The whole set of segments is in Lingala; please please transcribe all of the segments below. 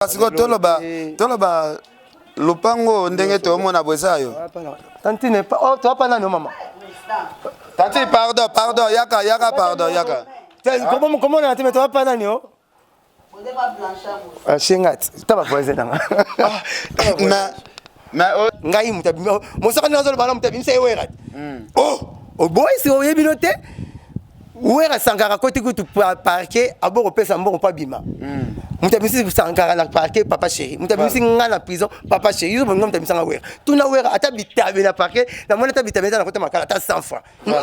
Sikoyo toloba toloba lopango ndenge toomona boye eza yo. Tantine, oh, toi pas nano mama. Tantine, pardon, pardon, yaka, yaka, pardon, yaka. Comment comment on a mais toi pas nano? Ah, shengat, ta ba voisin nanga. Ah, mais mais oh. ngai mutu abimi mosaka ndenge azoloba na mutu abimisa ye wera oh oboyi si oyebi no te Wera Sankara akoti kutu parquet abo kopesa mbongo mpo abima hmm. moto abimisi Sankara na parquet papa chéri moto abimisi nga na prison papa chéri yo bolinga moto abimisa nga Wera tuna Wera ata bitabe na parquet namoni ata bitabe eza na kota makala ata 100 francs non.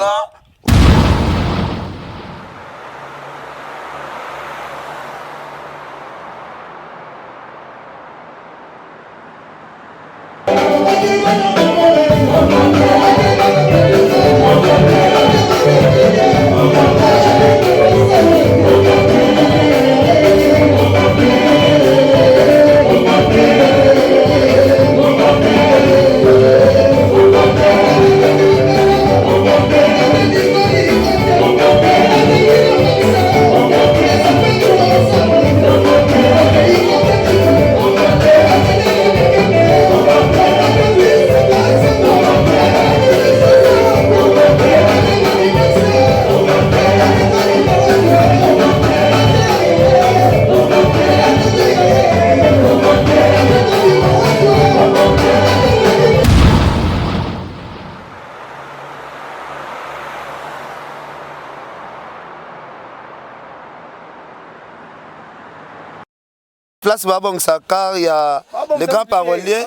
Place babongisa car ya le grand parolier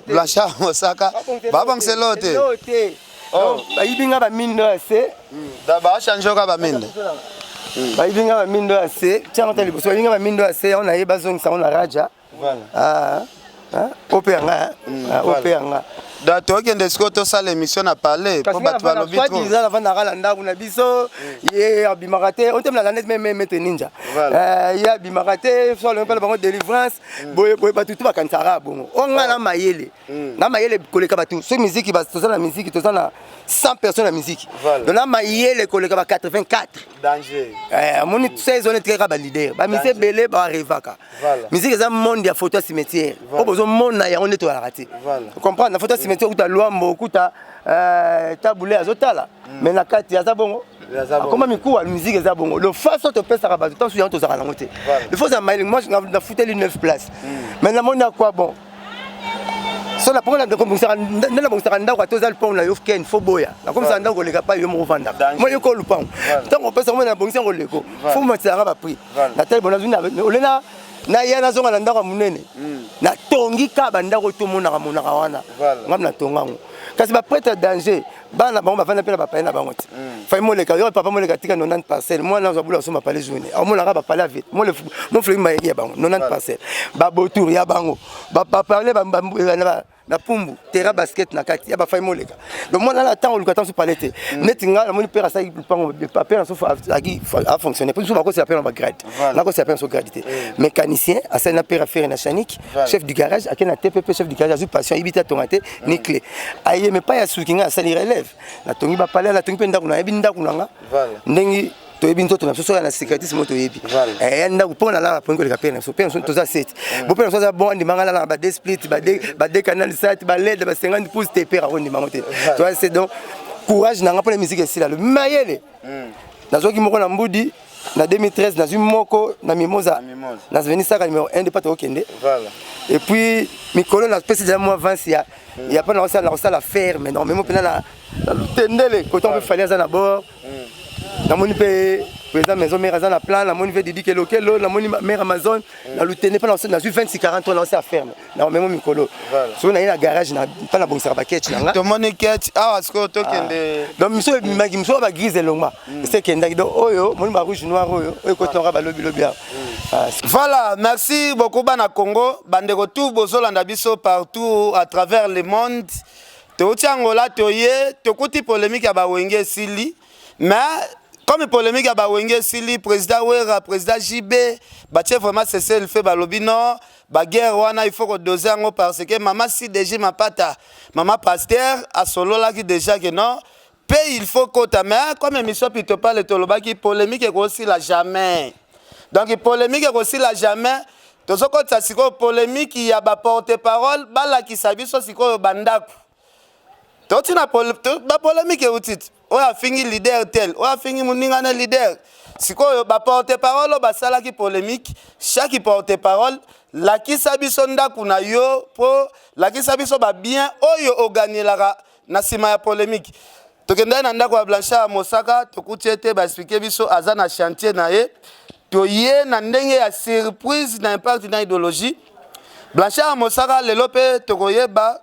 Blanchard Mosaka babongisela oyo te. Oh. Bayibi nga ba mindo ya se. Hmm. Da ba changer ka ba mindo. Bayibi nga ba mindo ya se. Tiens ta liboso bayibi nga ba mindo ya se on aye bazongisa on na Raja. Voilà. Ah. ah. Ope yanga. Hmm, ah, ope yanga. Da tokende sikoyo tosala émission na palais mpo bato balobi trop. Soi-disant navandaka na ndako na biso ye abimaka te otemela na net meme maître ninja. Euh, ye abimaka te so alobi mpela bango délivrance hmm. boye boye bato tu bakanisaka bongo o ngai na mayele hmm. na mayele koleka bato soki miziki toza na miziki toza na 100 personnes na miziki donc na mayele koleka ba 84 danger eh, amoni 16 wana etikaka baleader bamisi ebele barevaka miziki eza monde ya photo ya cimetière oyo bozomona yango nde toyalaka te comprendre na photo ya cimetière okuta lwambo okuta euh, tabule azotala mais na kati aza bongo akoma mikuwa musique eza bongo le façon topesaka bato ntanso yango tozalaka nango te il faut ozala mayele moi nafuteli 9 place hmm. mais namoni na quoi bon so na mpongo nde nabongisaka ndako ata oza lupango na yo ken fo boya nakomisaka ndako koleka pa yo moko ovandaka mo yo ko lupango ntango opesa ngo nabongisi yango leko fo matisaka baprix natali bona nazwi olena naya nazonga na ndako ya monene hmm. natongi ka bandako tomonaka monaka wana ngai natonga yango kasi baprêtre danger bana bango bavanda mpe na bapale na bango te mm. fai moleka yo papa moleka tika 90 parcelle mwana azwa bula asomba pale journée aomonaka bapale avite mofleki mayeki ya bango 90 parcelle babotour ya bango bapale na pumbu terra basket na kati ya bafai moleka donc mwana na ntango oluka ntango pale te mm. neti ngai namoni pere asalaki lupango pere naso azalaki afonctionne mpo biso bakosela pere na bagrade nakosela pere naso grade te mm. mécanicien asali na pere affaire na chanique chef du garage ake na tpp chef du garage azwi passion ayebi te atonga te ni clé aye me pai asuki ngai asali relève natongi bapalais natongi mpe ndako nayebi ndako na nga ndenge toyebi nzoto na biso soki na cicatrice mo toyebi eh, ya ndako mpo nalala mpo koleka mpe na biso mpe na biso toza sete mm. bo mpe na biso aza bon andima ngai nalala ba deux split ba deux canal sat ba led ba 50 pouce te mpe akondima ngo te toza sete donc courage na nga mpo na musique esila lobi mayele mm. nazwaki moko na mbudi na 2013 nazwi moko na mimoza nazveni saka numero 1 nde pa tokokende et puis mikolo napesi deja mwa avance ya mm. ya mpo nakosala nakosala ferme donc memo mpena na lutendele koto mpe fali aza na bord mm. namoni mpe président maison mare aza na plan namoni mpe didi kelokelo namoni mare amazon mm. na lutende mpe nazwi 26 43 naosala ferme na memo mikolo soki naye na garage na mpa nabongisaka baketch na nga tomoni ketch awa sikoyo tokende ah. donc miso ebimaki miso oyo bagrise elongwa hmm. ese ekendaki donc oyo moni ba rouge noir oyo oyo ekotinaka balobilobi awa hmm. ah, voilà merci beaucoup bana congo bandeko tout bozolanda biso partout à travers le monde touti angola toye tokuti polémique ya bawenge esili Mais comme polemique ya ba wenge esili président Werra président JB batie vraiment cessez le feu balobi non ba guerre wana il faut ko doser yango parce que mama CDG Mapata mama pasteur asololaki déjà que non pe il faut kota mais comme émission pitopale tolobaki polémique ekosila jamais donc polémique ekosila jamais. Tozokotisa sikoyo polémique ya baporte-parole, balakisa biso sikoyo bandako. Toti na bapolémique euti ti oyo afingi leader tel, oyo afingi moninga na leader. Sikoyo baporte-parole oyo basalaki polémique, chaque porte-parole, lakisa biso ndako na yo, mpo lakisa biso babien oyo oganielaka na nsima ya polémique. Tokendaki na ndako ya Blanchard Mosaka, tokuti ete baexpliquer biso aza na chantier na ye. Toye na ndenge ya surprise na Impact na Idéologie. Blanchard Mosaka, lelo mpe tokoyeba,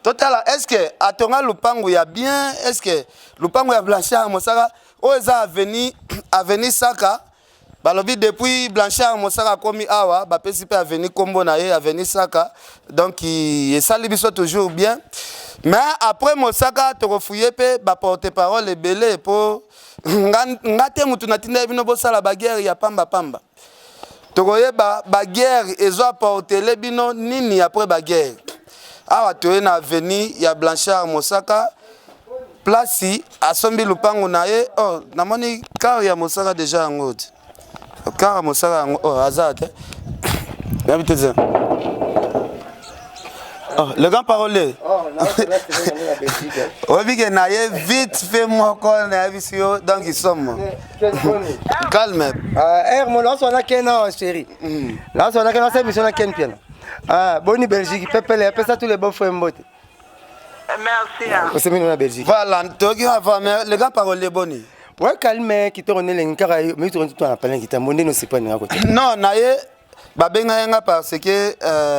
totala est-ce atonga lupangu ya bien. Est-ce lupangu ya Blanchard Mosaka oyo eza avenue Saka? Balobi depuis Blanchard Mosaka akomi awa, bapesi mpe avenue nkombo na ye, avenue Saka. Donc esali biso toujours bien. Mais après Mosaka, tokofuye mpe baporte-parole ebele, mpo nga te mutu natinda bino bosala baguerre ya pamba pamba. Tokoyeba baguerre ezo apporter bino nini après baguerre. Awa toye na avenue ya Blanchard Mosaka, place asombi lupangu na ye. Oh, namoni car ya Mosaka déjà, yango te, car ya Mosaka yango. Oh, aza te, nayebi te. Oh, le grand parolier, oyebi ke na ye vite fait moko nayebisi yo, donc isomo calme. Mo naso wana ken awa, chéri, naso wana ken, nasa émission na Ken Piana. Boni Belgique, pepele, apesa tous les bons frères mbote. Merci. Osemini na Belgique. Voilà, toyoki ava. Mais le grand parolier, boni? Ouais, calme, kitoko nelengi kaka mi to na palin kitambo ndeni osepani nga kote. Non, na ye babenga ye nga parce que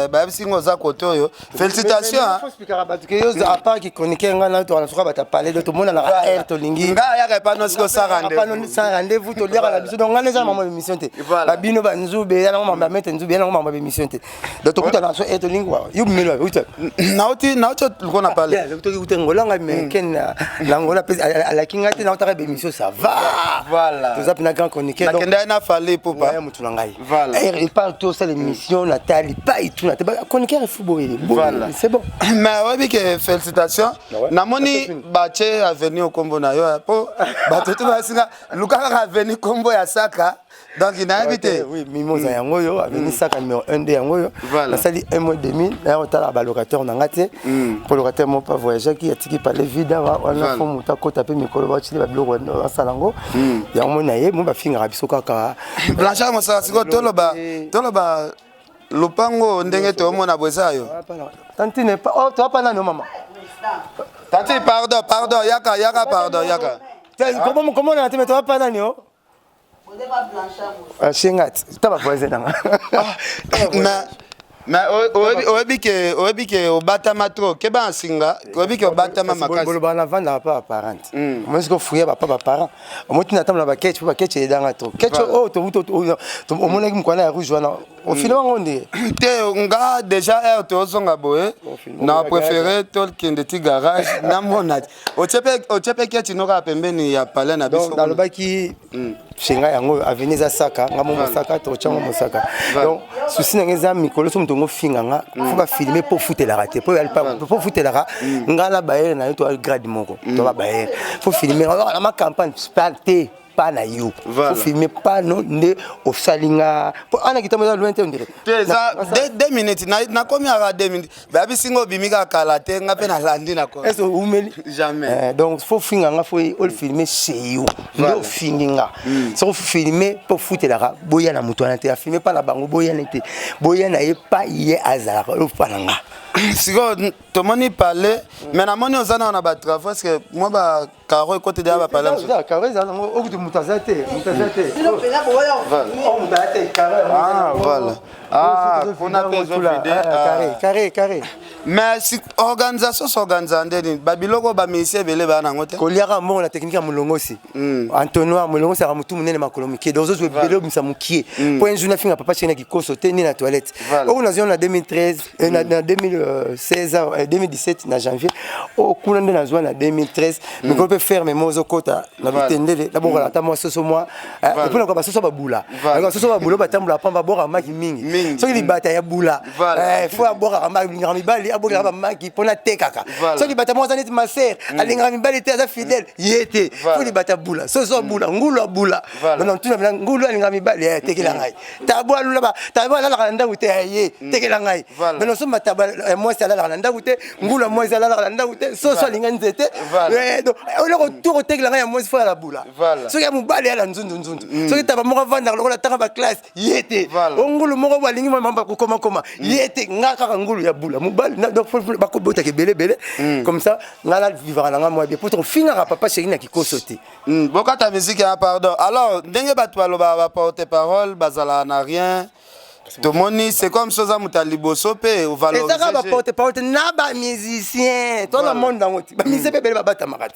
bayebisi nga oza kote oyo. Félicitation. Expliquaka bato ke yo, à part ki chroniqueur, nga na to na soka bato apale, donc tomonanaka aire tolingi. Nga ayaka epa no siko sans rendez-vous. Sans rendez-vous, toliaka na biso. Donc nga neza na mama émission te, babino banzube ya nango mama bamete nzube ya nango mama émission te. Donc tokutana so aire tolingi wa yo melo uta. Nauti liko na pale. Toki kuta ngolanga, mais ken na Ngola mpe alaki ngai te, nautaka bémission, ça va. Toza mpena grand chroniqueur. Nakendaki na Fally Ipupa. Motu na ngai, il parle tout, osala émission natali pa itu na te, chroniqueur efu boye, c'est bon. Mais oyebi ke félicitation, namoni batie avenue okombo na yo, mpo bato to basinga luka kaka avenue kombo ya Saka, donc nayebi te. Oui, Mimosa yango oyo, avenue Saka numéro 1 d yango oyo. Nasali un mois demi, naya kotala balocataire na nga te, mpo locataire moko pa voyageaki, atiki palais vide awa wana. Fo moto akota mpe mikolo batili babiloko basala yango, yango moi na ye mo bafingaka biso kaka. Blanchard Mosaka, sikoyo toloba lopango ndenge toomona bo eza yo. Tantine, toa pa nani, mama? Tantine, pardon, pardon, yaka, yaka, pardon, yaka. Komona te, me toa pa nani o shenga ta bavoisin nanga. Mais oyebi ke obatama trop, keba na singa, oyebi ke obatama makasi. Bolobaka na vandaka pa baparent, omoni soki ofuya bapa baparent, omoni tina tambola baketch, mpo baketch eyedanga trop. Ketch oyo omonaki mokwana ya rouge wana, ofilme yango nde. Te, nga déjà heure tozonga boye, na préféré tokende ti garage, namona otie mpe ketch no kaka pembeni ya palais na biso. Nalobaki shenga yango, avenue eza Saka, nga mo Mosaka, totyango Mosaka. Donc souci na nga eza mikolo so moto ngo finga nga, fo bafilme, mpo futelaka te, mpo futelaka nga na bayere na yo to grade moko to babayere, fo filme na ma campagne te pa na yo, fo filme pa no nde osali nga, mpo ana kitambo eza loin te, ondire. Te, eza 2 minutes, nakomi aka 2 minutes, bayebisi nga obimi kaka kala te, nga mpe nalandi na est umeli. Jamais. Donc fo finga nga, fo olfilme chez yo nde ofingi nga. Soki ofilme mpo ofutelaka, boya na moto wana te, afilme mpa na bango, boyana te, boya na ye pa ye azalaka oyo mpa na nga. Sikoyo tomoni palais, mais namoni oza nao na batravaux. Est ce que mwa bacarreaux ekoti deya bapalais mosusu? Carreau eza nango, okuti moto aza te, moto aza te, moto aza te. Ah voilà, ah kuna mpe ezovide. Carré, carré, carré. Mais si organisation s'organiser ndeni, babiloko bamusicien ebele baya nango te. Koliaka mbongo na technique ya molongosi, entonnoir. Molongosi aka motu monene, makolo mokie, donc ozozwa ebele, obimisa mokie, mpo un jour nafinga papa chéri na kikoso te, nde na toilette oyo nazwi na 2013, na 2000. 2016, 2017 na janvier oyo kuna nde nazwa na 2013. Mikolo mpe ferme mo ozokota na bitendele, nabokola ata mwa soso mwa epona koka basoso babula, basoso babula batambola pamba, abwakaka maki mingi. Soki libata ya bula, fo abwakaka maki, alingaka mibali, abwakaka bamaki mpona atekaka. Soki libata moko aza neti maser, alingaka mibali te, aza fidèle ye te, fo libata bula, soso abula, ngulu abula. Tuna mina ngulu alingaka mibali, tekela ngai tabo alula, tabo alalaka na ndako te, ye tekela ngai. Mais nosomba tabo ya mwasi alalaka na ndako te, ngulu ya mwasi alalaka na ndako te, soso alinga nzete. Eloko tu kotekela ngai ya mwasi, fo ala bula. Soki ya mobali, ala nzundu nzundu. Soki taba moko avandaka lokola tanga baklasse, ye te. O ngulu moko bo alingi mamba kokomakoma, ye te. Nga kaka ngulu ya bula mobali, donc bakobotaka ebele ebele comme ça. Nga na vivaka na nga mwa bien po tokofingaka papa chéri na kikoso te. Bokata musique ya pardon. Alors ndenge bato balobaka, baporte parole bazalaka na rien. Tomoni c'est comme so oza moto ya liboso mpe. Eza kaka baporte parole te, na bamusicien to na monde yango te. Bamusicien mpe ebele babatamaka te,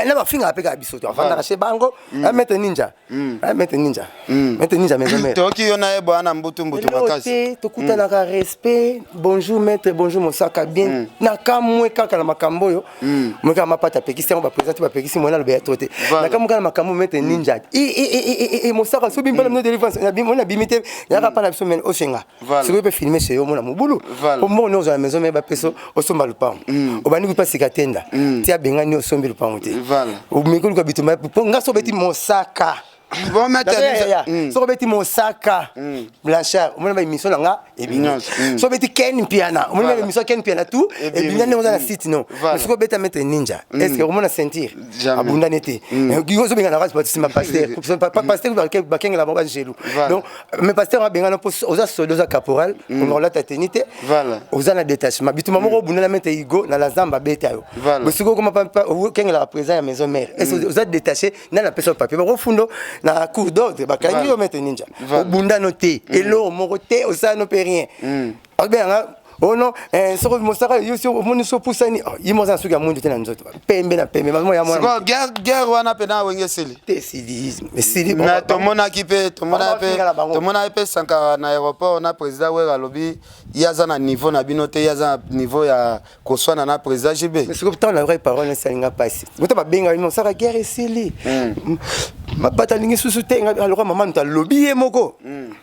na bafingaka mpe kaka biso te, bafandaka chez bango. Maître Ninja, Maître Ninja, Maître Ninja, maison mère. Toyoki yo na ye boya na mbutu mbutu makasi. Te, tokutanaka, respect, bonjour maître, bonjour Mosaka, bien. Nakamwe kaka na makambo oyo moye kaka Mapata apekisi yango, baprésident te bapekisi moye naloba ya to te. Nakamwe kaka na makambo maître Ninja, Mosaka soki mpona bino délivrance nabimi te, yaka mpa na biso mene osenga. Soki mpe filme chez yo, omona mobulu po mbongo nde ozwa na maison me bapeso, osomba lupango, obandi kupa sika tenda ti abengani, osombi lupango te, omeki oluka bitumba po nga so obeti Mosaka. Soki obeti Mosaka Blanchard, omoni ba émission na nga ebimi. Soki obeti Ken Piana, omoni ba émission Ken Piana tout ebimi ndenge oza na site. No, soki obeta maître Ninja, est ce que omona ceinture abundani te? Ozobenga na nsima pasteur, pasteur bakengela bango bangelu. Donc mais pasteur abengana mpo oza soldat, oza caporal, olata teni te, oza na détachement, bituma moko obundana maître Igo na la zamba, abeta yo. Soki okoma okengelaka président ya maison mère, est ce oza détaché? Nani apesa papier? Bakofundo na cour d'ordre, bakangi yo. Maître Ninja, obundano te, eloko moko te, osala no mpe rien. Obenganga oh non, soko Mosaka yo si omoni so opusani ye mo aza na suki ya mwindu te, na nzoto pembe na pembe ya mwana. Guerre wana mpe na Wenge esili? Te, esili, esili. Mais tomonaki mpe, tomonaki mpe Sankara na aéroport na président Wera, alobi ye aza na niveau na bino te, ye aza na niveau ya koswana na président JB. Sikoyo ntango na parole esalinga mpasi, moto babengaka Mosaka, guerre esili, Mapata alingi susu te. Aloka mama moto alobi ye moko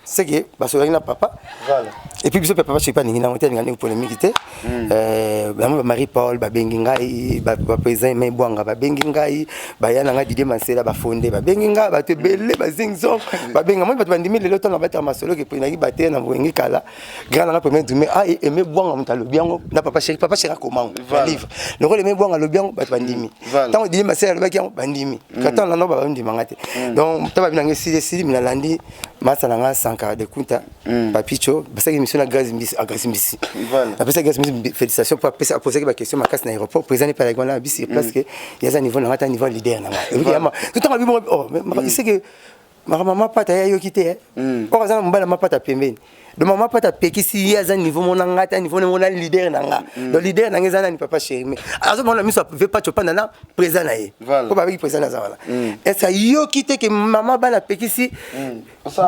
seke basolaki na papa. Et puis biso mpe papa Chipa alingi nango te, alinga ndenge polémique te. Bango Bamarie Paul babengi ngai, baprésident Aimé Bwanga babengi ngai, baya na ngai Didier Masela bafonde babengi ngai, bato ebele bazingzong babenga moi, bato bandimi lelo ntango nabataka masolo ke naki bate na Wenge kala, grand nanga premier dume, ah Aimé Bwanga moto alobi yango na papa chéri, papa chéri akomango na livre lokola Aimé Bwanga alobi yango, bato bandimi. Ntango Didier Masela alobaki yango, bandimi. Ntango nano bandimanga te. Donc ntango babi nanga esili, esili. Nalandi masa na nga Sankara de Kunta, Papicho, basalaki émission na Grace Mbisi, Grace Mbisi apesaki Grace Mbisi félicitation po aposaki baquestion makasi na aéroport. Président epalaki wana abi sur place ke yaza niveau na nga ta niveau leader na nga. Ntango abi bongo, iseke makambo Mapata ye ayoki te, or aza na mobali ya Mapata pembeni. Donc mama Pata apekisi ye, aza niveau mona nga te, niveau mona leader na nga. Donc leader na nga eza nani? Papa chéri. Mais azomona miso ve Pacho panda na président na ye, po babeki président aza wana. Est ce ayoki te ke mama bana apekisi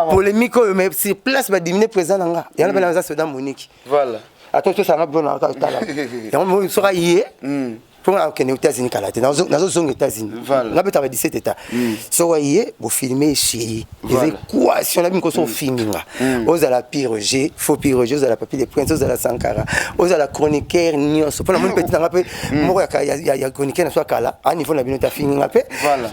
polémique oyo? Mais sur place badimine président na nga, yango bana aza soda Monique. Ato tosanga mpona tala yango, soki aye mpo nga nakende États-Unis kala te, nazozonga États-Unis, nga betaka 17 état. Soki aye bofilme chéri, eza équation na bino. So ofingi nga, ozala pire G, faux pire G, ozala Papi de Prince, ozala Sankara, ozala chroniqueur nyonso, mpo namoni petit nanga mpe moko ya chroniqueur na so akala a niveau na bino te, afingi nga mpe.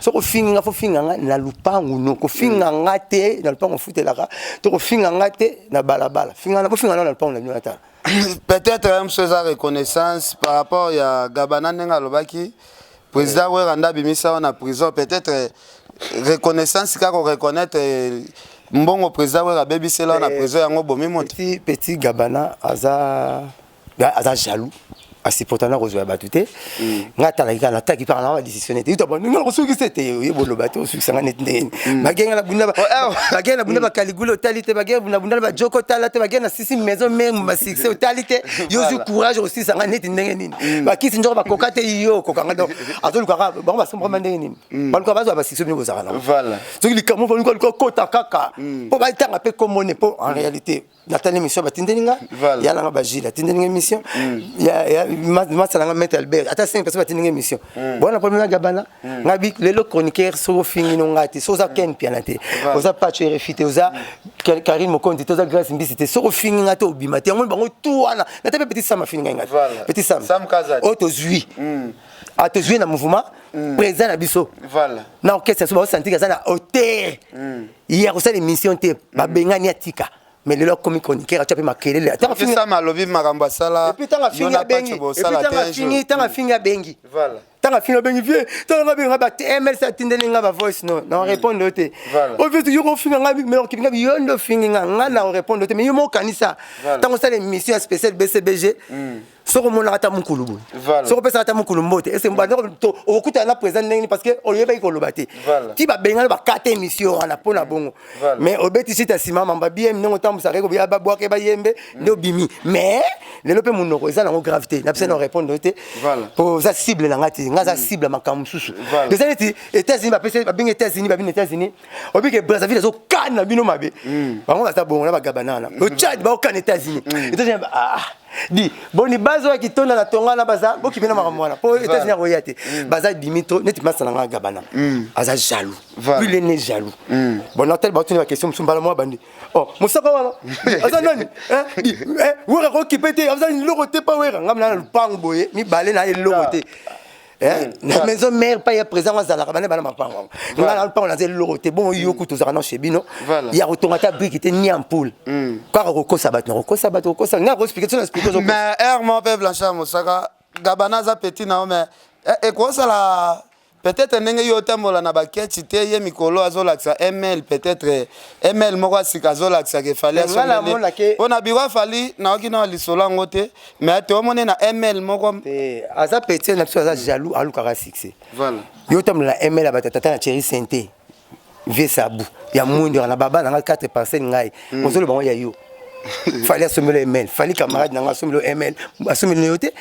Soki ofingi nga, fo finga nga na lupangu no, kofinga nga te na lupangu ofutelaka to, kofinga nga te na balabala, finga bofinga nga na lupangu na bino natala. Peut-être mosu eza reconnaissance par rapport ya Gabana, ndenge alobaki président Wera nde abimisa wana prison. Peut-être reconnaissance kaka koreconnaître mbongo président Wera abebisela wana prison, yango bomi moto. Petit Gabana aza jaloux. Asupporta na kozwa ya bato te. Nga atalaki kaka, nataki mpaka na badecision te. Yuta nga nakosukisa te, oye boloba te, osukisa nga neti ndenge nini? Bagenge na bunda, bagenge na bunda, bakaligula otali te, bagenge na bunda na bajoko otala te, bagenge na sisi maison meme basuccès otali te. Yo ozwi courage kosisa nga neti ndenge nini? Bakisi njoko bakoka te, yo okoka nga. Donc azolukaka bango basombakama ndenge nini? Baluka bazwa basuccès, bino bozalaka nango. Soki likambo baluka luka kota kaka mpo batanga mpe komone, mpo en réalité natali émission batindeli nga. Ya nanga bagile atindeli nga émission, masala nga maître Albert, ata 5 personnes batindeli nga émission. Bona problème na Gabana nga bi lelo chroniqueur, soki ofingi no nga te, soki oza Ken Piana te, oza Pacho RFI te, oza Karine Mokonzi te, oza Grace Mbisi te, soki ofingi nga te, obima te. Yango bango tu wana nata mpe petit Sam afingi ngai nga te. Petit Sam oyo tozwi, tozwi na mouvement, président na biso na orchestre, so baosantiki aza na hauteur ya kosala émission te, babengani, atika. Mais lelo akomi chroniqueur, atya mpe makelele. Sam alobi makambo asala. Ntango afingi abengi, ntango afingi abengi, ntango afingi abengi vie, ntango abengi nga ba mlc atindeli nga bavoice, no na répondre yo te. Ovi yo kofinga nga, mais okipi nga, yo nde ofingi nga, nga na répondre te. Mais yo mo okanisa ntango osala émission ya spécial BCBG, soki omonaka ata mokulu boye, soki opesaka ata mokulu mbote, ese okokutana na président ndenge nini? Parce que oyebaki koloba te, ti babengani, bakata émission wana mpo na bongo. Mais obeti site ya nsima mamba biem ndenge otambusaka, ekoya babwaka bayembe nde obimi. Mais lelo mpe monoko eza nango grave te, na biso na répondre te, po oza cible na nga te. Nga aza cible ya makambo mosusu. Eza neti États-Unis, bapesi babengi États-Unis, babini États-Unis, obike Brazzaville ezokana bino mabe. Bango baza bongo na bagabana wana, o Tchad baokana États-Unis, États-Unis ah di boni base oyo kitonda na tonga na baza bokimi na makambo wana, mpo États-Unis akoya te. Baza dimi to neti masa na nga Gabana aza jaloux, lui il est né jaloux. Bon, natali batuni baquestion mosusu, mbala mwa bandi oh mosaka wana aza nani? Wera kokipe te, aza eloko te. Pa Wera ngai na lupango boye mibale na eloko te na maison mère pa ya président azalaka bana bana mapango yango. Ngai na lupango naza eloko te. Bongo yo kutu ozalaka na chez bino ya kotonga ata brique te ni ampoule, kaka kokosa bato na kokosa bato, kokosa ngai koexpliquer so na expliquer. Mais heure moko mpe Blanchard Mosaka, Gabana aza petit na yo, mais ekosala peut-être ndenge yo otambola na baketi te, ye mikolo azolakisa ml, peut-être ml moko asika azolakisaka efali mpo na biro afali. Nayoki na lisolo yango te, mais toomoni na ml moko. Aza petit na biso, aza jaloux, alukaka succès. Yo otambola na ml ya batatata na Thierry Sente, vie sabu ya mwindo na baba nanga 4 parcelle, ngai ozoloba bango ya yo. Fali asombeli ml, Fali camarade nanga asombeli ml, asombeli yo te.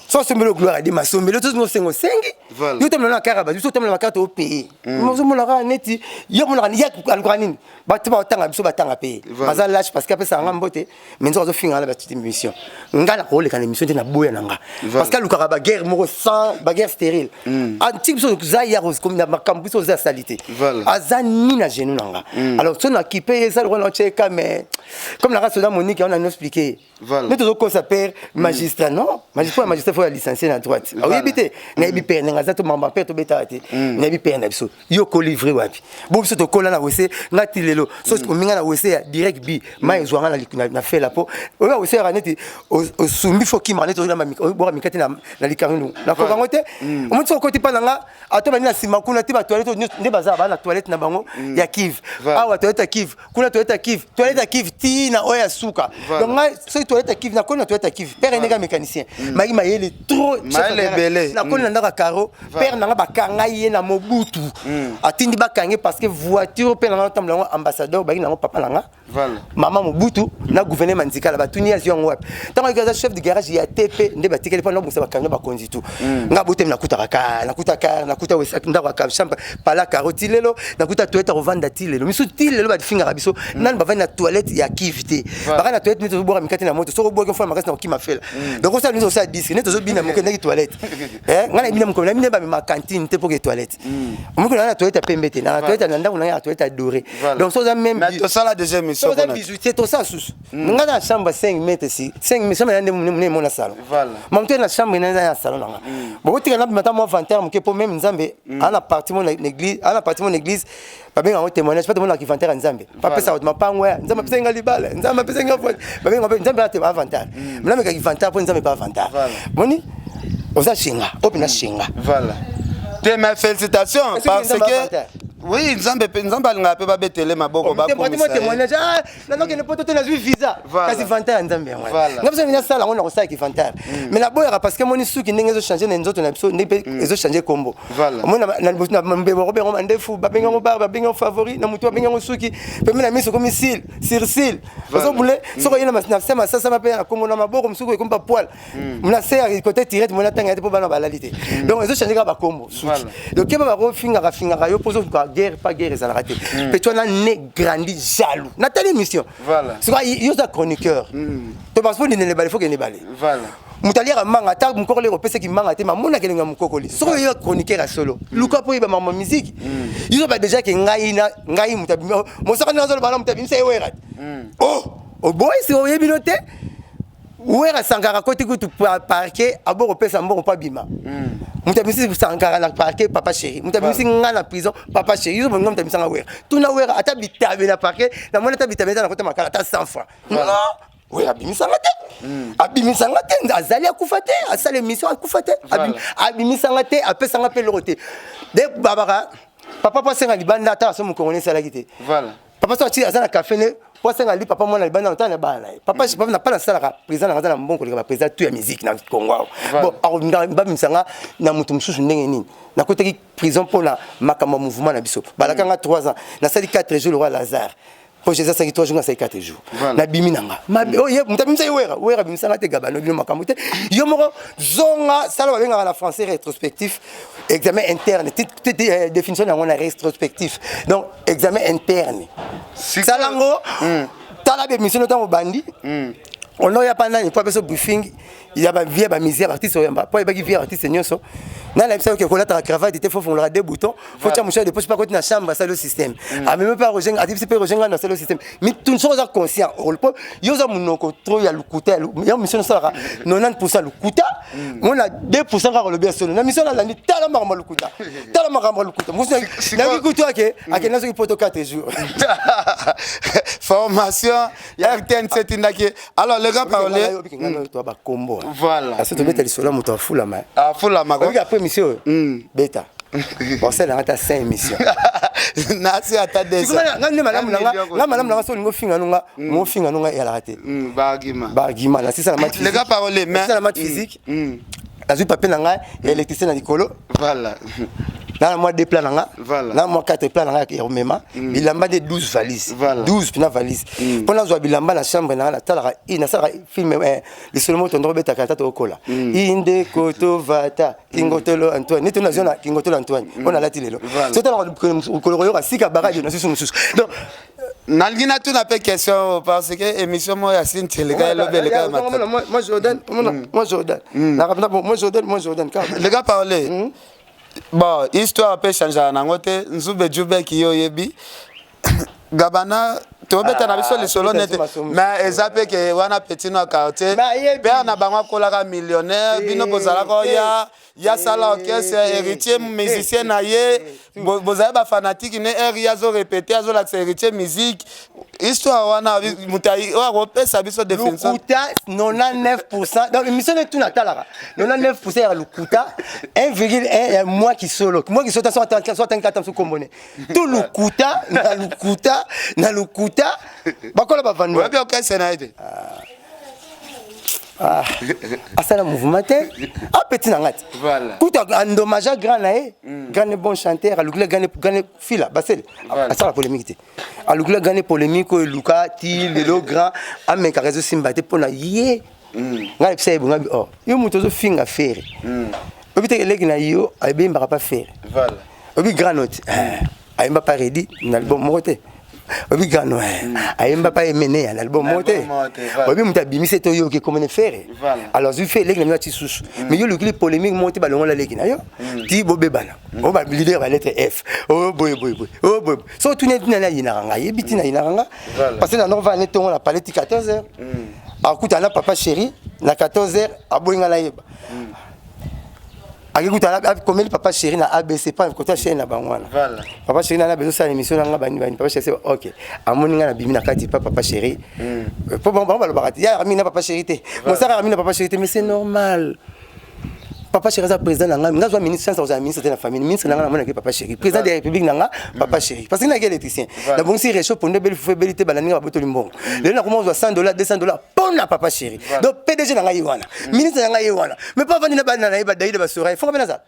So asombeli Gloire Adima, asombeli to osenga osengi. Yo tambola na kaka bato, biso otambola na carte opaye, ozomona kaka neti yo monaka ye alukaka nini. Bato batanga biso, batanga mpe baza lâche, parce que apesaka nga mbote, mais nzoka azofinga na batite émission. Nga na koleka na émission te, na boya na nga, parce que alukaka baguerre moko sans baguerre stérile. Antiki biso oza ya na makambo, biso oza asali te, aza ni na genou na nga. Alors so nakipe ye, eza lokola naotyeka, mais comme naka soda Monique yango nani expliqué. Nde tozokosa père magistrat, non magistrat, magistrat faut ya licencié na droite. Oyebi te, nayebi père ndenge aza to mamba père tobetaka te. Nayebi père na biso. Yo kolivre wapi? Bo biso tokola na wese, nga ti lelo so ominga na wese ya direct bi mai ezwanga na fela, mpo oyo wese yaka neti osumbi fo kima neti oboka mikate na likangu nakoka yango te. Omoni soki okoti mpa na nga, ata bandi na nsima kuna te, batoilette nde baza baa na toilette na bango ya kive awa, toilette ya kive kuna, toilette ya kive, toilette ya kive ti na oyo ya suka. Donc ngai soki toilette ya kive, nakoli na toilette ya kive. Père ndenge mécanicien mayaki mayele trop. Nakoli na ndako ya caro. Père nanga bakanga ye na Mobutu, atindi bakange parce que voiture père nanga otambola yango ambassadeur baki nango papa nanga mama Mobutu na gouverneur Mandikala, batuni azwi yango wapi. Ntango ayaki aza chef de garage ya TP, nde batikeli mpo nabongisa bakanga bakonzi tu. Nga botemi nakutaka kar, nakuta kar, nakuta ndako ya chambre pala caro ti lelo, nakuta toilette kovanda ti lelo. Misu ti lelo bafingaka biso nani bavandi na toilette ya kive te, baka na toilette neti ozobwaka mikate na moto. Soki obwaki mfana makasi na kokima fela, donc osala neti osala disque neti ozobina moke ndaki toilette. Nga na bina mokolo na bina bamema cantine te, mpo ke toilette omoko na toilette ya pembe te, na toilette na ndako na ya toilette ya doré. Donc so oza même tosala deuxième mission, oza bijoutier, tosala susu. Nga na chambre 5 mètres si 5 mètres, chambre nde monene mona salon, mamoto na chambre na ya salon nanga bokotika na bimata mwa vantard moke, mpo même Nzambe ana parti mo na église, ana parti mo na église babenga yango témoignage, mpo tomonaka inventaire ya Nzambe, bapesaka bato mapango ya Nzambe apesaki nga libala, Nzambe apesaki nga, babenga mpe Nzambe ate avantage. Namekaka inventaire mpo Nzambe mpe avantage. Moni oza shenga oyo mpena shenga. Voilà te, mais félicitations parce que Oui, Nzambe pe, Nzambe alingaka pe babetele maboko, bakumisa ye. Témoignage, ah, nanokende poto te, nazwi visa. Kasi vantard ya Nzambe yango nga biso nasala yango, nakosalaki vantard, mais naboyaka parce que moni suki ndenge ezochange na nzoto na biso, ndenge mpe ezochange kombo. Omoni na mbebo bakobenga yango mandefu, babenga yango bar, babenga yango favori, na motu babenga yango suki, pembe na miso ekomi cils, sourcil ozobule. Soki oye na se masasa mpe na kombo na maboko mosuku ekomi bapoil na se ya côté tirette, mona ntanga te mpo bana balali te. Donc ezochange kaka bakombo, suki. Donc keba, bakofingaka fingaka yo mpo ozoluka guerre. Pa guerre ezalaka te. Mpe tu wana né grandi jaloux, natali émission. Soki yo oza chroniqueur to parce que ndende ebale, faut kende ebale. Moto aliaka manga, ata mokokoli ekopesaki manga te, mamonaka elenga mokokoli. Soki oyo chroniqueur ya solo, luka mpo oyeba makambo musique. Yo ba déjà ke ngai na ngai moto abimi mosaka ndenge azoloba na moto abimisa ye Wera. Oh, oboyisi oyebi no te. Wera Sankara koti kutu parquet, abo kopesa mbongo mpo abima. Moto abimisi Sankara na parquet, papa chéri. Moto abimisi ngai na prison, papa chéri. Yo bongo moto abimisanga Wera, tuna Wera ata bitabe na parquet, namoni ata bitabe eza na kota makala ata 100 francs. Non, Wera abimisanga te, abimisanga te. Azali akufa te, asala émission akufa te. Abimisanga te, apesanga mpe eloko te. De babaka papa mpo asenga libanda, ata aso mokongo ne esalaki te. Papa so ati aza na café ne po asenga li papa mwana libanda, otala na bana na ye. Papa papa na pa nasalaka président nanga, aza na mbongo koleka baprésident tout ya musique na Congo awa. Bon, babimisanga na moto mosusu ndenge nini? Nakotaki prison mpona makambo ya mouvement na biso. Balakanga 3 ans, nasali 4 jours, le roi Lazare, po Jésus asalaki 3 jours, nasali 4 jours, nabimi na nga. Moto abimisa ye Wera, Wera abimisanga te. Gabano bino makambo te. Yo moko zonga sala, babengaka na français rétrospectif, examen interne. Définition yango na rétrospectif, donc examen interne, sala yango. Tala bémission ntango bandi ono ya pa nani po apeso briefing ya bavie ya bamusicien, baartiste oyamba po ayebaki vie ya artiste nyonso. Nani ayebisa oke kolataka cravate te, faut fongolaka deux boutons, faut tia mouchoir de poche, mpe akoti na chambre, asali o système, amemi mpe Roger, atibisi mpe Roger Ngando, asali o système. Mituni soki oza conscient po yo oza monoko trop ya lokuta. Ya mission osalaka 90 lokuta, mona 2 kaka olobi ya solo na mission. Nalandi, tala makambo ya lokuta, tala makambo ya lokuta. Nayoki kutu ake akenda soki poto 4 jours. Formation ya RTNC etindaki. Alors, le grand parolier To bakombo. Voilà. Parce tobeta lisolo ya moto afulama. Afulama. Oyoki après émission oyo beta bosalelanga ata 5 émission. Nasi ata nga nde malamu nanga, nga malamu nanga. So olingi ofinga nonga, mofinga nonga eyalaka te. Baargument. Baargument nasisa na math. Le gars parolier, mais na math physique, nazwi papier na ngai ya électricité na likolo. Na mwa deux plats na nga, na mwa quatre plats na ngai ya komema bilamba nde 12 valise, 12 mpena valise mpo nazwa bilamba na chambre na nga. Natalaka, nasalaka film, lisolo moko tondo kobetaka ata tokokola indeko tovata Kingotolo Antoine, neti nazwa na Kingotolo Antoine oyo nalati lelo. So talaka lokolo koyoka sika baradio na susu mosusu, donc Nalingi natuna mpe question parce que émission moko ya Sinti eleka elobi eleka ya matata. Moi Jordan, moi Jordan, moi Jordan, moi Jordan. Le gars parle bon, histoire mpe echangeaka nango te. Nzube Jubeki, yo oyebi Gabana, tobeta na biso lisolo nete, mais eza mpe ke wana petit no ya quartier, père na bango akolaka millionnaire, bino bozalaka oya ya sala orchestre, héritier musicien na ye, bozali bafanatike ne aire ye azorépéte, azolakisa héritier musique. Histoire wana, moto oyo akopesa biso définition? Lokuta 99. Donc émission ne tuna talaka 99 ya lokuta, 1,1 ya moi qui solo, moi qui solo. So atangi kata mosu kombone to lokuta na lokuta na lokuta, bakola bavandwa. Oyebi orchestre na ye te? Ah, asala mouvement te, apeti na nga te. Kutu endommagea grand na ye. Grand ne bon chanteur, alukila grand fila basele, asala polémique te, alukila grand polémique oyo eluka ti lelo. Grand amekaka, ezosimba te mpo na ye. Ngai nayebisa ye bonga: oh, yo moto ozofinga Ferre, oyebi te eleki na yo ayebembaka pa Ferre? Oyebi grand note ayemba pa Redi na album moko te? Oyebi grand no ayemba pa Emeneya na album moko te? Oyebi moto abimisi te oyoki ekomene Ferre? Alors azwi fe eleki na bino ati susu, mais yo olukili polémique moko te, balongola leki na yo ti bobebana oyo ba leader ba lettre F oyo boye boye boye oyo boye. So otuni ntina ayinaka nga, yebi ntina ayinaka nga parce que na noko vana netongo na palais ti 14 heures, akutana na papa chéri na 14 heures, aboyi nga nayeba. Akikuta akomeli papa chéri na ABC pa kota chaîne na bango wana. Papa chéri nana bezosala émission na nga bani bani. Papa chéri, ok, amoni nga na bimi na kati pa papa chéri po bango balobaka te yayaka mingi na papa chéri te, mosakaka mingi na papa chéri te, mais c'est normal. Papa chéri aza président na nga. Nga zwa ministre, chance kozala ministre te na famille. Ministre na nga namonaki papa chéri, président de la République na nga papa chéri, parce que naki électricien, nabongisi réchaud, pondo ebeli, fufu ebeli te, balandi nga, babotoli mbongo. Lelo nakoma kozwa 100 $, 200 $ mpo na papa chéri. Donc PDG na ngai ye wana, ministre na ngai ye wana, mais pa avandi na bana na ye, badaide, basorai fonga mpe nazala.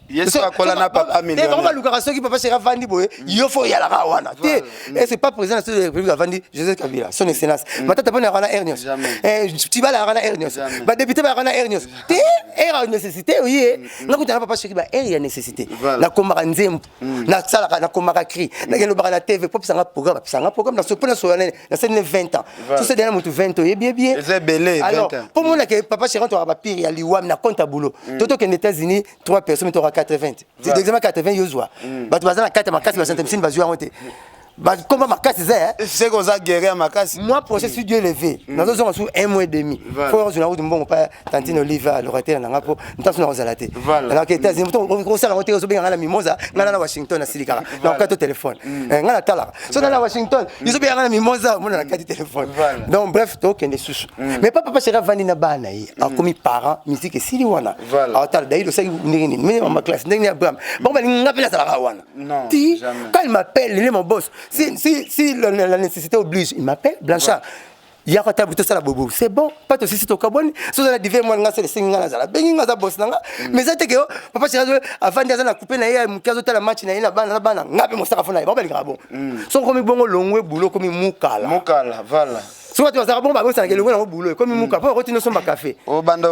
Yesu akola na papa Bango millionnaire. Balukaka soki papa chéri avandi boye, yo fo oyalaka wana te. Et c'est pas président de la République avandi, Joseph Kabila, son excellence Matata mpo nayaka na aire nyonso. Jamais. Tibala yaka na aire nyonso. Jamais. Badéputé bayaka na aire nyonso te. Aire ya nécessité oye nga kutana papa chéri, ba aire ya nécessité. Nakomaka nzembo, nasalaka, nakomaka cri, nakelobaka na TV po pesanga programme, apesanga programme mpo nasola nene, nasali ne 20 ans. So sedena motu 20, oyebi ye bien. Eza ebele, 20 Alors ans. mpo monake papa chéri, toka bapire ya liwami na compte ya boulot. To tokende États-Unis, 3 personnes, toka 80 examen, 80 yozwa. Bato baza na kati ya makasi, basante misini bazwi yango te, bakomba makasi eza. Seke oza guerre ya makasi. Mois prochain, si Dieu le veut, nazozonga su un mois et demi. Fo ozwa kutu mbongo pa tantine Olive, locataire nanga, mpo ntanso na kozala te. Nake États-Unis, kosala yango te. Ozobenga ngai na Mimosa, ngai na Washington, nasilikaka na okati telefone. Ngai natalaka so na Washington, yozobenga ngai na Mimosa, omona na kati telefone. Donc bref, tokende susu. Mais pa papa chéri avandi na bana ye, akomi parent, musique esili wana. Aotala dayi osali ndenge nini, mene mama classe ndenge nini, Abraham bango balinga mpe nazalaka wana. Non, ti jamais. Quand il m'appelle, il est mon boss. Si la nécessité oblige, il m'appelle: Blanchard, yaka ta tosala bobo, c'est bon. Pas tosisi, tokabwani. So oza na divers mwana nga, sele esengi nga nazala bengi nga, aza boss na nga. Mais eza te ke papa chéri avandi, aza na coupe na ye ya moke, azotala match na ye na bana na bana nga mpe mosaka fo na ye. Bango balingaka bon. So okomi bongo, longwe bulo, okomi mukala. Mokala, voilà. So bato bazalaka bongo, babosanaka elongo nango bulo, ekomi mukala mpo bakoti nyonso bakafe. Obanda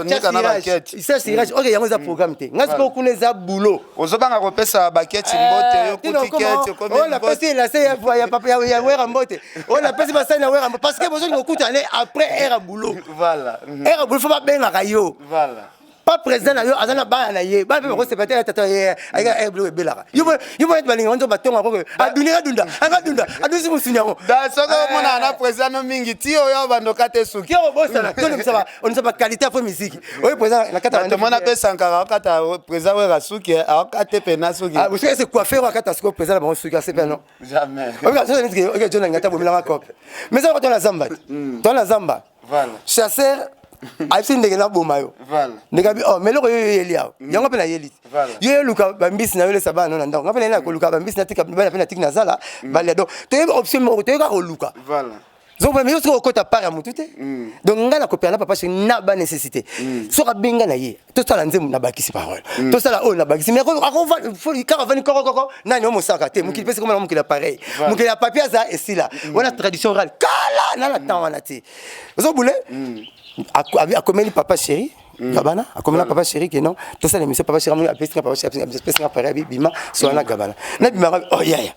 onika na baketi. Sa sirage, ok, yango eza programme te. Nga sikoyo kuna eza boulot. Ozobanga kopesa baketi mbote, yo kuti keti okomi. Oyo napesi elase ya papa ya Wera mbote, oyo napesi basali na Wera, parce que bozolinga okutana après heure ya boulot. Heure ya boulot, fo babengaka yo. Pas président na yo aza na bana na ye, bana mpe bakosepa te. Tata ye ayika air biloko ebelaka yo mo neti balinga nzo batonga koko aduni, adunda anga adunda adunisi mosuni yango. Da soki omonaka na président no mingi ti oyo bandoka te suki. Ki okobosana tolembisa baqualité après musique oyo président na kati. Tomona mpe Sankara akata président Wera suki, akate pena suki. Soki ese coiffeur oyo akata sikoyo président na bango suki, asepe no. Jamais. Oke jo nalinga ta bomelanga cope, mais eza to na zamba te, to na zamba. Chasseur ayebisi ndenge naboma yo. Ndenge abi, oh, mais eloko yo yoyeli awa, yango mpe nayeli te. Yo yoluka bambisi na yo, olesa bana no na ndako. Nga mpe nayeli na koluka bambisi, natika bana mpe natiki nazala balia. Donc toyebi option moko, toyebi kaka koluka. Donc mais yo soki okota part ya motu te. Donc ngai nakopela na papa chéri na banécessité. Soki abenga na ye, tosala nzembo, nabakisi parole, tosala oyo, nabakisi. Mais kaka avandi kokokoko nani o mosaka te. Mokili mpe sekoma na mokili ya pareil, mokili ya papier aza esila wana, tradition orale kala na temps wana te. Ozobule akomeli papa chéri Gabana, akomela papa chéri ke non, tosala émission. Papa chéri amoni, apesinga, papa chéri apesinga pareil, abi bima sola na Gabana. Nabimaka, oh yaya,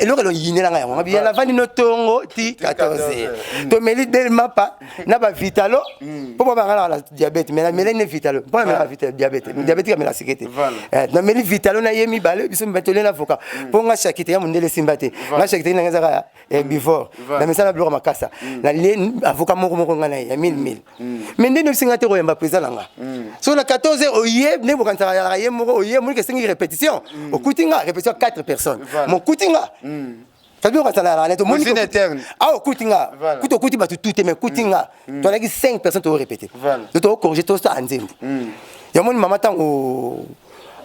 eloko elo yinelanga yango ngabi, navandi no tongo ti 14 heures, tomeli del mapa na bavitalo mpo po bangana na diabète, mais nameli ne vitalo mpo namelaka diabète, diabète amela sike te. Nameli vitalo na ye mibale, biso mibale tolie na avocat mpo nga shakite ya mondele esimba te. Nga shakite nanga ezaka herbivore, na misala biloko makasa. Nalie avocat moko moko, nga na ye ya mille mille. Mais nde nobisinga te koyamba président na nga. Soki na 14 heures oye, nde bokanisaka yalaka ye moko oye, moniki esengi répétition, okuti nga répétition 4 personnes, mokuti nga kabi okasala yalaka nete. Cuisine interne. Awa okuti nga kuta, okuti bato tu te, mais okuti nga tozalaki 5 personnes, toorépété, tocorrige, tosala nzembo. Yamoni mama ntango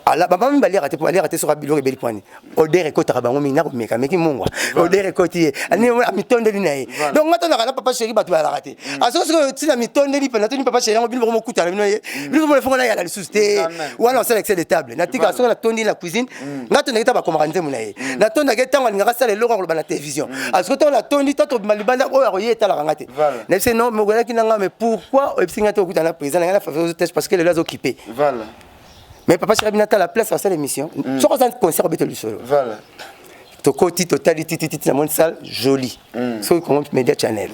ala bamama mibali baliaka te, po baliaka te. Soki biloko ebeli pwani, odeur ekotaka bango mingi, nakomeka meki mungwa, odeur ekoti ye, amitondeli na ye. Donc nga tondaka na papa chéri, bato bayalaka te. Asoki sikoyo ntina mitondeli mpe natoni papa chéri yango, bino boko mokutana bino ye, bino bomona fongo nayala lisusu te. Wana osala excès de table. Natika soki natondi na cuisine, nga tondaki ta bakomaka nzembo na ye, natondaki ntango alingaka asala eloko akoloba na télévision. Asoki ntango natondi ta tobima libanda, oyo akoye etalaka nga te. Nayebisi non, mokolaki na nga, mais pourquoi oyebisi nga te okutana na président na ngai na faveur test? Parce que lelo azokipe. Mais papa chéri, bina tala place basala émission, soki oza concert, obeta lisolo. Tokoti, totali titititi, namoni salle jolie. Soki Congo Media Channel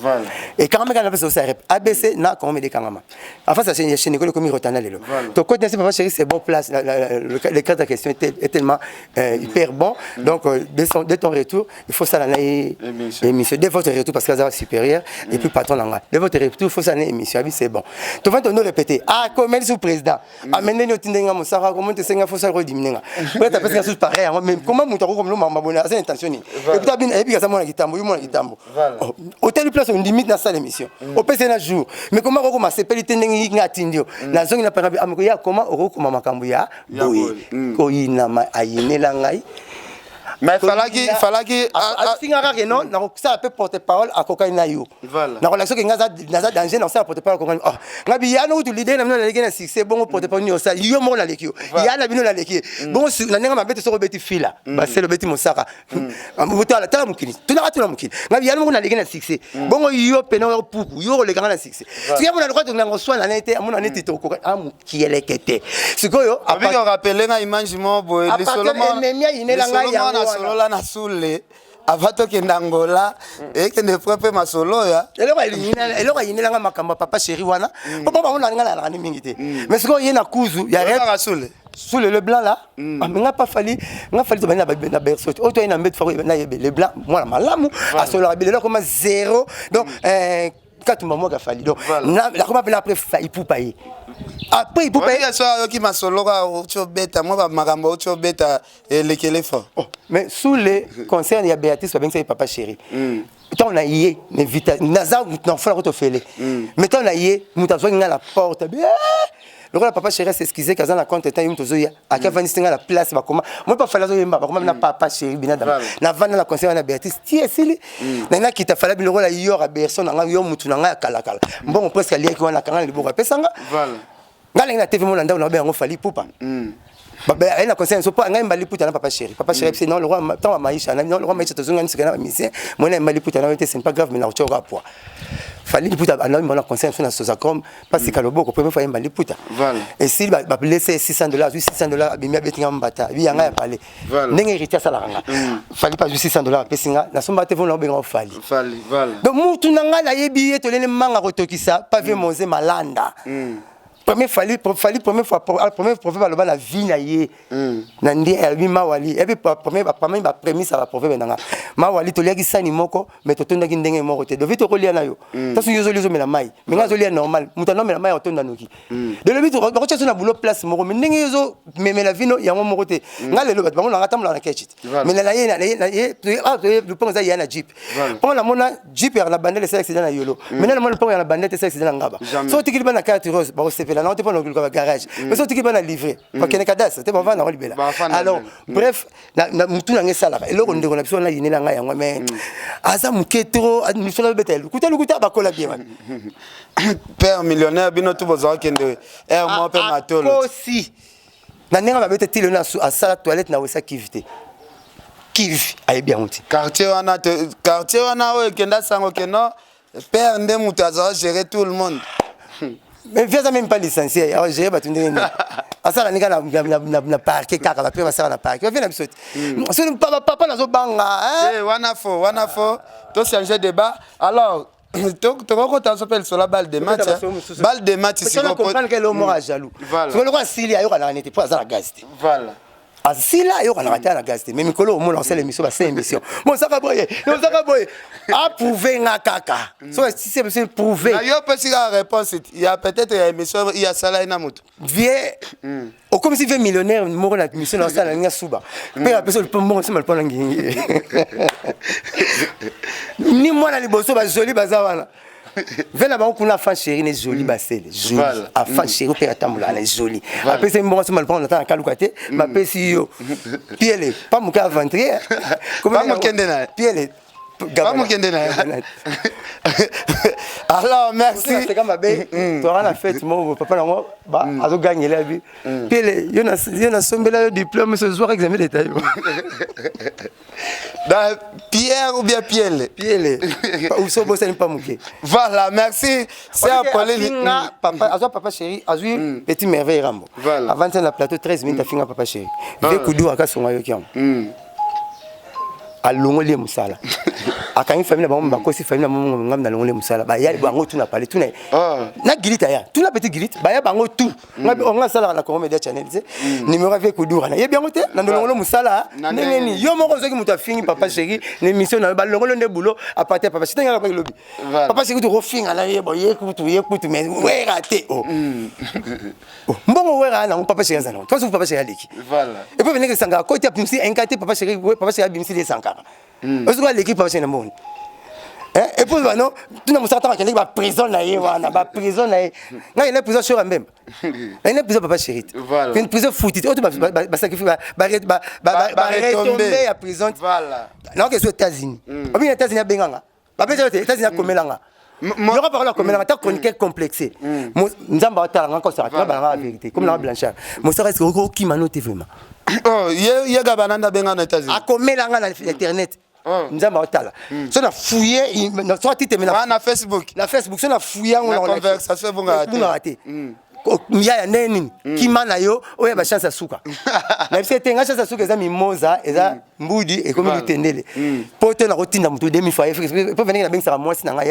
ekangama kaka na place osala rep ABC na Congo Media ekangama en face ya chaîne ekolo ekomi Rotana lelo. Tokoti nasi, papa chéri, c'est bon place, le cadre de question est tellement hyper bon. Donc dès ton retour, il faut sala na ye émission. Dès votre retour, parce que aza supérieur et puis patron na nga, dès votre retour, il faut sala na émission. Abi c'est bon, tovandi, tono répété, ah, komeli sous président amende nini, otinde nga mosaka, komo tosenga fo sala kodimine nga peut-être apesi nga susu pareil yango. Mais comment moto akokomela mama boni aza oza intention nini? Ekuta bino ayebi aza mwana kitambo, yo mwana kitambo. Oh, otali place ondimi nasala émission, opesi ye na jour, mais koma kokoma asepeli te ndenge nga atindi yo. Nazongi na panga ameko ya koma okokoma makambo ya boye koyinama ayinela ngai. Mais falaki falaki afinga kaka non, nakosala mpe porte parole akokani na yo, nakolakisa soki nga naza danger, nakosala porte parole akokani. Oh, nga bi ya no kutu leader na bino naleki na succès, bongo porte parole nini osala? Yo moko naleki yo, ya na bino naleki ye bongo na ndenge mabe te. Soki obeti fila basele, obeti mosaka, tala tala mokili, tunaka tuna mokili. Nga bi ya moko naleki na succès, bongo yo pene oyo puku yo koleka nga na succès. Soki amona lokwa tolinga koswana na ye te, amona neti tokoka amokieleke te sikoyo. Obiki orappeler nga image moko boye. À partir ennemi ayinela ngai yango wana. Nasolola na Sule avant tokende Angola, ekende pre mpe masolo ya Eloko ayinelanga makambo ya papa chéri wana, po bango na nga nalaka ni mingi te, mais sikoyo ye na kuzu ya rep. Oyokaka Sule. Sous le blanc là. Ah, mais nga pas fali nga fali to bani na berceau oyo toye na mbetu fako na yebe le blanc, mwana malamu, asololaka bilelo akoma zéro. Donc Katumba mwaka fali, donc nakoma mpena après Ipupa ye, après Ipupa ye. So ayoki masolo kaka outi obeta mwa bamakambo outi obeta elekele fort. Oh, mais sous les concert ya Béatrice babengisaki papa chéri. Ntango na ye naza na fola kotofele, mais ntango na ye moto azwaki ngai na porte bi lokola papa chéri s'excuse kaza na compte temps ye moto ozoya aki avandisi ngai na place bakoma moi pa Fali azoyemba, bakoma na papa chéri binadama. Navanda na concert wana Béatrice ti esili, ngai nakita. Fala bi lokola yo ya berson na ngai, yo mutu na ngai ya kalakala, mbongo presque aliaki wana, akanga na liboko, apesanga ngai ndenge na TV mona ndako na babe yango Fali Pupa aye na conseil so mpo ngai mbali puta na papa chéri. Papa chéri bise non, le roi ntango ya Maisha na non, le roi Maisha tozonga misika na bamisien mona mbali puta na yo te, c'est pas grave, mais na kotioka poa Fali Liputa anabi mbona conseil so na Sozacom pasika loboko première fois yemba Liputa esili balese $600, azwi $600, abimi, abetinga mbata abi yanga ya pale ndenge héritier asalaka nga. Fali mpe azwi $600, apesi nga, nasomba te vona obenga Fali. Donc mutu na ngai nayebi ye, tolene manga kotokisa pave moze malanda. Premier Fali, Fali première fois, premier proverbe aloba na vie na ye na nde alobi mawali epi premier parmi ba prémisse ya ba proverbe na nga mawali: toliaki sani moko mais totondaki ndenge moko te. Dovi tokolia na yo taso yo ozolia, ozomela mai, mais nga azolia normal, moto anomela mai atonda noki. Dolobi bakotia so na boulot place moko, mais ndenge yo ozomemela vino yango moko te. Nga lelo bato bango nanga tambola na ketch te, mais na ye lupango eza ya na jeep mpo namona jeep yaka na bandele esala accident na yolo, mais namona lupango ya na bandele te esala accident na ngaba. So otikili bana carte rose, bakosepela nango te mpo na koluka bagarage, mais so otikili bana livre, bakende kadastre te, bavanda nango libela. Alors bref, mutu nanga esalaka eloko. Ndeko na biso wana yinela ngai yango, mais aza moke trop, miso nazobeta lukuta lukuta, bakola bien wana. Père millionnaire, bino tu bozwa kende aire moko mpe matolo. Kosi na ndenge mabe te, ti lelo asala toilette na wesa kive te, kive ayebi yango te. Quartier wana te, quartier wana oyo ekenda sango keno père nde moto azala gérer tout le monde. Mais vieux aza même pas licencié, agérer bato ndenge nini? Asala ndenge na parquet kaka, bapere basala na parquet, bavie na biso te. Soki papa nazobanga. Wana fo, wana fo tochange débat. Alors tokokota so mpe lisolo balle de match, balle de match. Comprendre que moko ya jaloux, sikoyo loko asili ayokanaka nete mpo aza na gaz te. Asila ayokanaka te na gaz te, mais mikolo omona osala émission, basala émission, mosaka boye, mosaka boye, aprouve nga kaka so sisi biso prouve. Na yo opesi kaka réponse ya peut-être ya émission ya asala ye na moto. Vie okomisi vie millionnaire moko na mission na osala ninga suba mpe apesi mbongo nsima lupo na ngingi ni mwana liboso bazoli baza wana ve na bango kuna afan chéri ne joli basele joli afan chéri mpe atambolaka na joli, apesi mbongo nsima lupango nata na kaluka te, bapesi yo piele pa moke aventurier. Pa mokende na ye. Piele. Pa mokende na ye. Alors merci. Seka mabe toaka na fête moko, papa nango azogangela abi piele yo nasombela yo diplôme so ozwaka examen d'état yo. Dans Pierre ou bien Piele? Piele so bosani pa moke. Voilà, merci. C'est Apolline. Afinga papa, azwa papa chéri, azwi petit merveille Rambo avant na plateau 13 minutes, afinga papa chéri ve kudu akasonga yoki yango, alongoli ye mosala. Akangi famille na bango, bakosi famille na bango. Ngai nalongoli mosala, baya bango tu na pale tuna. Na Gilit aya tuna, petit Gilit, baya bango tu. Ngai onga asalaka na Congo Media Channel te, numéro avie Kudura na yebi yango te. Na ndolongolo mosala ndenge nini? Yo moko ozwaki moto afingi papa chéri na émission na yo, balongolo nde boulot à partir papa chéri. Ndenge lobi papa chéri tokofinga na ye, bo ye kutu, ye kutu, mais Wera te. O mbongo Wera nango, papa chéri aza nango. Toso papa chéri aleki. Et puis veneke Sankara koti abimisi enka te. Papa chéri, papa chéri abimisi le Sankara, osoki aleki papa chéri na mbongo. Et puis bano tuna mosaka, ntango akendeki baprison na ye wana, baprison na ye, ngai kende prison Shora Mbemba, ngai prison papa chéri te, prison futi te, oyo to basacrifie, baretombe ya prison. Naoke so États-Unis, obini États-Unis abenganga, bapesa te. États-Unis akomelanga yoko parole, akomelanga ta chroniqueur complexé. Nzambe aotalanga, kosaka te balanga la vérité comme nanga Blanchard Mosaka. Est-ce okokima no te vraiment? Ye Gabananda abenga na États-Unis? Akomelanga na internet. Nzambe aotala so na fouye, so atiteme. Na Facebook? Na Facebook, so na fouye yango. Conversation ebungaka te. Yaya, ndenge nini kima na yo oyo ya bachance ya suka na biso ete nga chance ya suka eza Mimoza, eza mbudi ekomi lutendele, po te nakotinda moto demi fois po venenge nabengisaka mwasi na ngai.